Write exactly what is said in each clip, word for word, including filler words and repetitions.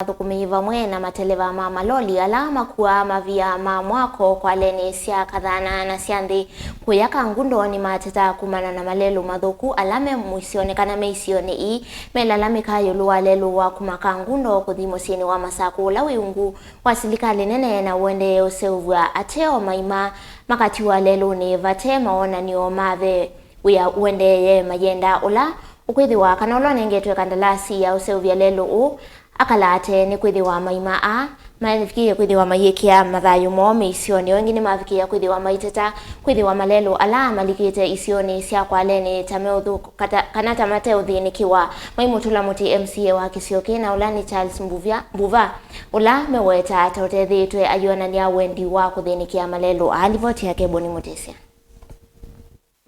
athũkũmi vamwe na mateleva ma maloli ala makuaa mavia ma mwako kwalenĩ sya Kathana na sya nthĩ kũya Kangundo nĩmatetaa kumana na malelũ mathũku ala me mũisyonĩ kana me isionĩ ii melalamĩka ĩũlũ wa lelũ wa kuma Kangundo kũthi mũsyĩnĩ wa Masakũ ũla wĩ ungu wa silikalĩ nene na ũendee ũseũvw'a ateo maima makatiwa lelũnĩ vate mawonany'o ma ve wĩa ũendeeye mayenda ũla ũkwĩthĩwa kana ũla ũnengetwe kandalasi ya ũseũvya lelũ ũũ akalate nĩkwĩthĩwa maima aa mavikĩie kwĩthĩwa mayĩkĩa mathayũ moo mĩisyonĩ. O ĩngĩ nĩmavikĩĩa kwĩthĩwa maiteta kwĩthĩwa malelũ ala malikĩte isionĩ sya kwalenĩ ta meũthũk- kata- kana ta mateũthĩnĩkĩwa maimũtũla mũtĩ M C A wa kĩsio kĩĩ na ũla nĩ Charles Mbuvya- Mbuva, ũla mewetaa ta ũtethĩĩtwe ayonany'a wendi wa kũthĩnĩkĩa malelũ aa. Livoti yake Boni Mũtĩsya.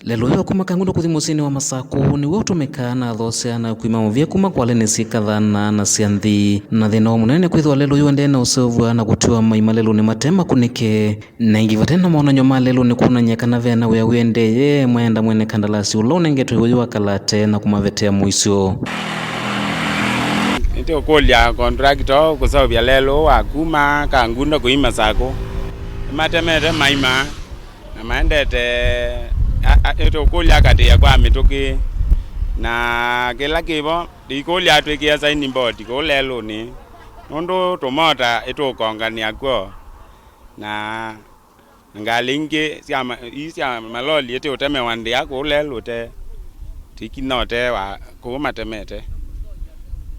Lelũ ũyũ wa kuma Kangundo kũthi mũsyĩnĩ wa Masakũ nĩw'o ũtũmĩkaa na athosea na akw'ĩma mũvĩa kuma kwalenĩ syĩ Kathana na sya nthĩ. Na thĩna wa mũnene nĩ kwĩthĩwa lelũ ũyũ ũendee na ũseũvw'a na kũtiwa maima lelũnĩ mate makũnĩke. Na ĩngĩ vate na mawonany'o ma lelũnĩ kwonany'a kana ve na wĩa wĩendeeye, maenda mwene kandalasi ũla ũnengetwe ũyũ akalate na kũmavetea mũisyo. Nĩtũkũlya contractor kũseũvya lelũ wa kuma Kangundo kũi Masakũ. Nĩmatemete maima na maendete a- a- nĩtũkũlya akatĩĩa kwa mĩtũkĩ na kĩla kĩvo. Ndikũlya atwĩkĩe signboard kũu lelũnĩ nũndũ tũmota ĩtũkonganĩa kw'o na ngalĩ ingĩ sya ma- ii sya maloli ĩtĩũtemewa nthĩa kũu lelũ te tikina ũte wa kũu matemete.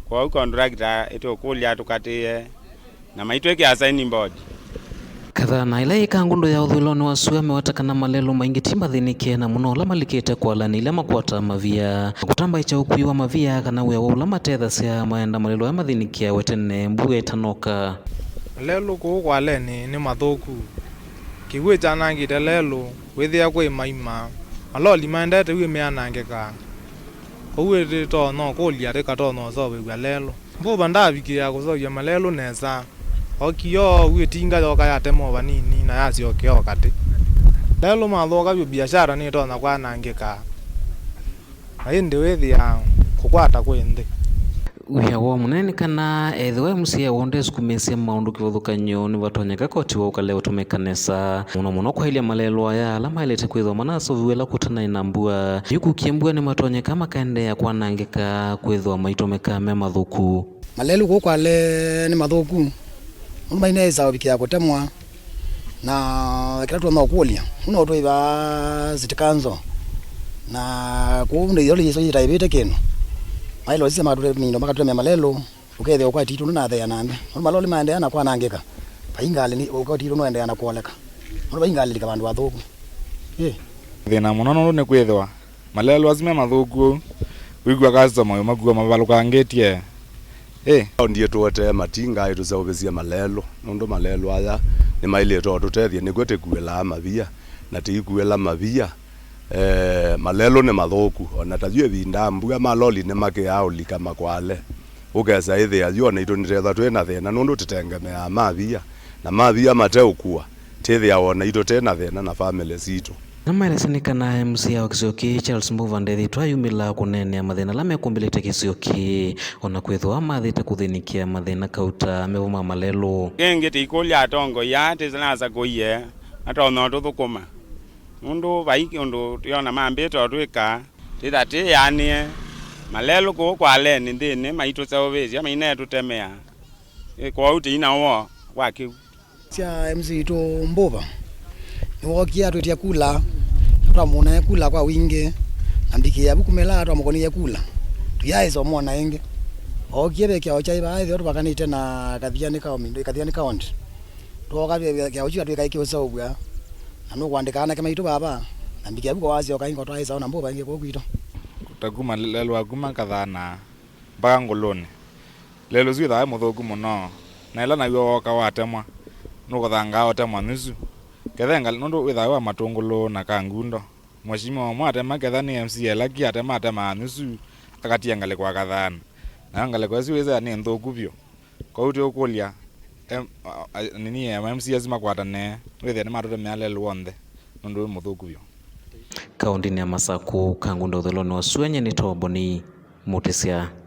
Kwoou contractor ĩtũkũlya tũkatĩĩe na maitwĩkĩa signboard. Kathana ĩla yĩ Kangundo ya ũthũĩlonĩ wa sua meweta kana malelũ maingĩ ti mathĩnĩke na mũno ala malikĩte kwalanĩ ila makwataa mavia. Kũtambaĩkya ũkui wa mavia kana wĩa wa ũla matethasya maenda malelũ aya mathĩnĩkĩawe tene mbua ĩtanoka. Malelũ kũu kwalenĩ nĩ mathũku. Kĩw'ũ kyanangĩte lelũ, wĩthĩa kwĩ maima. Maloli maendete wĩ meanangĩkaa. Kwoou ĩtĩtonya ũkũlya tĩkatonya ũseũvĩw'a lelũ. Mbuva ndavikĩĩa kũseũvya malelũ nesa. Ookie oou ĩtinga yoka yatema o vanini na yasyokea o katĩ. Lelũ mathũka vyũ, biashara nĩtonya kwanangĩka. Na ĩndĩ wĩthĩa kũkwata kwĩ nthĩ. Wĩa woo mũnene nĩ kana ethĩwa M C A woo ndesukumĩĩsya maũndũ kĩvathũkany'o, nĩvatonyeka koti woo ũkale ũtũmĩka nesa, mũno mũno kwaĩlya malelũ aya ala maĩlĩte kwĩthĩwa manaseũvĩw'a ĩla kũtanaĩ na mbua. Yu kũkie mbua nĩmatonyeka makaendeea kwanangĩka kwĩthĩwa maitũmĩka me mathũku. Malelũ kũu kwale nĩ mathũku, nũndũ maineĩsa ũvikĩa kũtemwa. Na kĩla tũtonya ũkũlya, ũno twĩ vaa City Council, na kũu nĩ yĩla yĩso yĩtaĩvĩte kĩndũ. Mailo sisya makatũte mindo makatũtemea malelũ, ũkethĩa ũkwati itũ ndũnathea na nthĩ. Nũndũ maloli maendeea na kwanangĩka, vai ngalĩ nĩ ũkwati itũ nũendeea na kũoleka. Nũndũ vai ngalĩ lika vandũ vathũku. Ĩ. Thĩna mũno nũndũ nĩ kwĩthĩwa malelũ asu me mathũku ũu, wĩkw'a customer ũyũmakua mavalũkangĩtye. Ĩ. Kaũndi ĩtũetee matinga ĩtũseũvĩsye malelũ, nũndũ malelũ aya nĩmaĩlĩte o tũtethye, nĩkw'o tĩkuĩlaa mavia, na tĩikuĩla mavia. Eh, malelũ nĩ mathũku, o na ta yu ĩvinda mbua, maloli nĩmakĩaa ũlika makwale. Ũkesa ĩthĩa yu o naitũ nĩtethwa twĩ na thĩna, nũndũ tũtengemeaa mavia, na mavia mateũkua, tĩthĩawa o naitũ twĩ na thĩna na famĩlĩ sitũ. Nĩmaelesya nĩ kana M C A wa kĩsio kĩĩ Charles Mbuva ndethĩtwe ayumĩlaa kũneenea mathĩna ala mekũmbĩlĩte kĩsio kĩĩ, o na kwĩthĩwa mathĩte kũthĩnĩkĩa mathĩna kauta mevo ma malelũ. Ĩngĩ tĩikũlya atongoi aa tĩnasakũie matonya ũtũthũkũma, nũndũ vai ũndũ twĩona mambĩte ũtwĩka tĩtatĩĩanĩe. Malelũ kũu kwaleni nthĩnĩ maitũseũvĩsya mainetũtemea. Ĩ, kwoou tĩina woo wa kĩu. Sya M C A witũ Mbuva nĩwookie atwĩtya kula, na twamũnae kula kwa wingĩ, na mbikĩa vu kũmela twamũkũnĩie kula, tũyaaĩsa ũmwona ĩngĩ. Ookie ve kĩao kyaĩ vaa ĩtheo tũvakanĩte na Kathiani County, Kathiani County. Twooka ve kĩao kyu atwĩka ĩkĩũseũvw'a, na nũkũandĩka anake maitũ vava, na mbikĩa vu kwa wasyoka ĩngĩ twaaĩsa ona Mbuva ĩngĩ kũu kwitũ. Ta kuma lelũ wa kuma Kathana mpaka Ngũlũnĩ. Lelũ ũsu wĩthaa wĩ mũthũku mũno, na ĩla naw'o wooka watemwa, nũkũthangaa ũtemwa nusu. Kethe ngalĩ nũndũ wĩthaa wĩ wa Matũngũlũ na Kangundo. Mheshimiwa ũmwe atema ketha nĩ M C A ĩla ki atema, atema nusu, akatia ngalĩko akathana. Nayo ngalĩko ĩsu wĩsĩa nĩ nthũku vyũ. Kwoou tũũkũlya, em, a, a, nini, em, M C A asu makwatane, wĩthĩe nĩmatũtemea lelũ w'onthe, nũndũ wĩ mũthũku vyũ. Kaũndĩnĩ ya Masakũ, Kangundo ũthũĩlonĩ wa sua, nyie nĩtawa Boni Mũtĩsya.